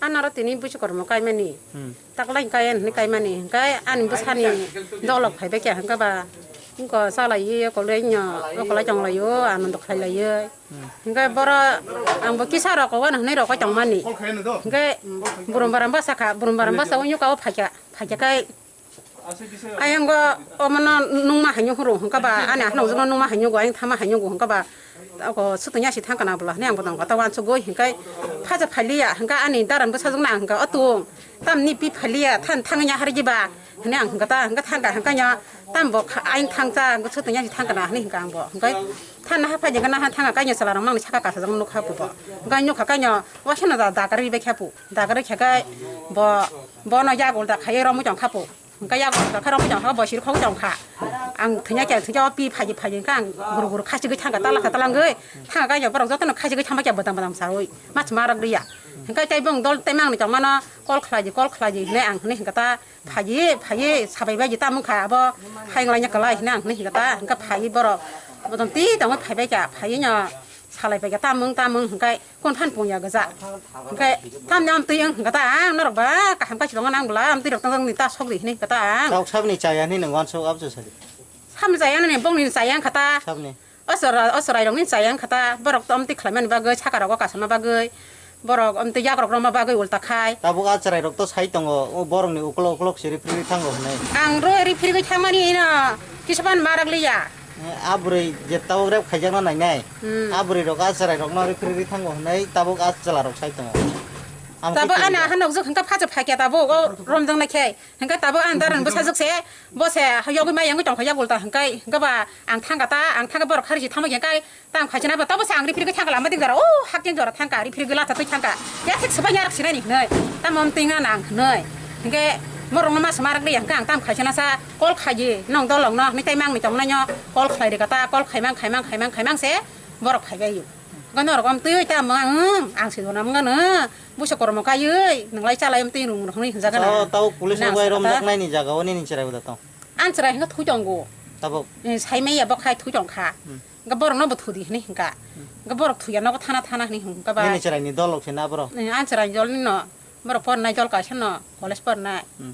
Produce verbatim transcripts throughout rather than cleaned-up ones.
Anoro tini busi kormo kaimani. Hmm. Taklai kaya hwnwi kaimani. Hwnkhe ani bwsani dolok phaibai kha hwnkhe ba. Wngkha chalaiwi okolai no okolai tonglaio, anondo khlailaiwi. Hmm. Hwnkhe boro angbo kisa rok wano hwnwi rokoi tongmani. Hwnkhe burum baram bwsakha, burum baram bwsa wngkha o phaikha, phaikha khe Ayang go omono nungma haino huru hwnkha ba ani ahno jogno nungma haino go ayang thama haino go hwnkha ba. Ako sutung ya si thang kana bwla hwnwi ang bodong kota wansugwi hwnkhe phaja phailiya hwnkhe ani daran bwsajwkno ang hwnkha o tung tamni pi phailiya than thangya harigi ba hwnwi ang hwnkha ta hwnkha thangka hwnkha nya tam bo kha-, ayang thangcha hwnkha sutung ya si thang kana hwnwi hwnkha ang bo hwnkhe than naha phaijak naha thangka kainwi chwla rok mangni saka kasajak nukha pubo hwnkha nukha kainwi wasano da dakarwi bai kha pu dakarwi kha khe bo bono yagul da khaiwi romwi tong kha pu. Hwnkhe yago kha romwi tong kha, bo siri khogwi tong kha. Ang thwngya khe, thwngya o pi phaji phaji hwnkhe ang guru guru khachigwi thangkha, tala kha talangwi. Thangkha khe borok jotono khachigwi thangma khe bwdang bwdang saui. Mach ma rok riya. Hwnkhe tei bong dol tei mangni tongmano kol khlaidi, kol khlaidi hwnwi ang hwnwi hwnkha ta. Phaji, phaji sabai bai tamung kha abo hayung laina kwlai hwnwi ang hwnwi hwnkha ta. Hwnkhe phaji borok bodong ti tongwi phaibai kha, phaji no salai pai kha tamung tamung hwnkhe. Kon phan pung ya gaja. Hwnkhe tamni amtwi wng hwnkhe ta ang norok ba kaham kaisa tongo nang bwla amtwi rok tong tong ni ta sok di hinwi hwnkhe ta ang. Tabuk sabni chaya hinwi nang wansuk abso sadi. Sabni chaya nani bongni chaya wngkha ta. Sabni. O chora-, o chorai rokni chaya wngkha ta. Borok to amtwi khlaimani bagwi saka rogo kasama bagwi. Borok amtwi yak rok rwma bagwi ulta khai. Tabuk a chwrai rok to sai tongo. O borokni uklok uklok se ripri ripri thango hinwi. Ang rw ripri ripri thangmani ino kisa phan ma rwk liya. Eh, a bwrwi je tabuk rep khaijakna nainai. Hmm. A bwrwi rok a chwrai rokno ripri ripri thango hwnwi tabuk a chwla rok sai tongo. Amo Tabuk khe ani kiriya. Aha nokjwk hwnkhe phacha phakya tabuk o romjaknai khe. Hwnkhe tabuk ani daran bwsajwk se bo se yogwi ma yangwi tongkha yak ulta hwnkhe hwnkhe ba ang thangkha ta ang thangkhe borok kharwi se thangma khe hwnkhe tang phaisana ba tabuk se ang ripri ripri thangkha lama dik jora o hakhe jora thangkha ripri ripri latha twi thangkha. Ya thik swbai narwk sinani hwnwi tamo amtwi wngna nang hwnwi. Hwnkhe borokno ma swma rwk liya hwnkhe ang tamo khaisana sa. Kol khaidi, nong dolok no, hwnwi tei mangni tongnaino kol khlai rwkha ta, kol khaimang, khaimang, khaimang, khaimang se borok phaibai. Hwnkhe norok amtwi ta mwng, ang se dona mwngano, busa kormo kaiwi, nwng lai chalai amtwi rung rung hwnwi hwnjak gana. Tao, tao police rok bai romjak naini jaga o nini chwrai uda tong. Ang chwrai hwnkhe thwi tongo. Tabuk. Eh, sai maya bok hai thwi tongkha. Hmm. Hwnkhe borok no bo thudi hwnwi hwnkha. Hmm. Hwnkhe borok thuya nogo thana thana hwnwi hwnkha ba. Nini chwrai ni dolok se na borok. Eh, ang chwrai ni dol ni no, borok pornai dol kaisa no, college pornai. Hmm.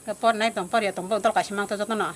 Hwnkhe pornai tong, porya tong, borok dol kaisa mang to joto no.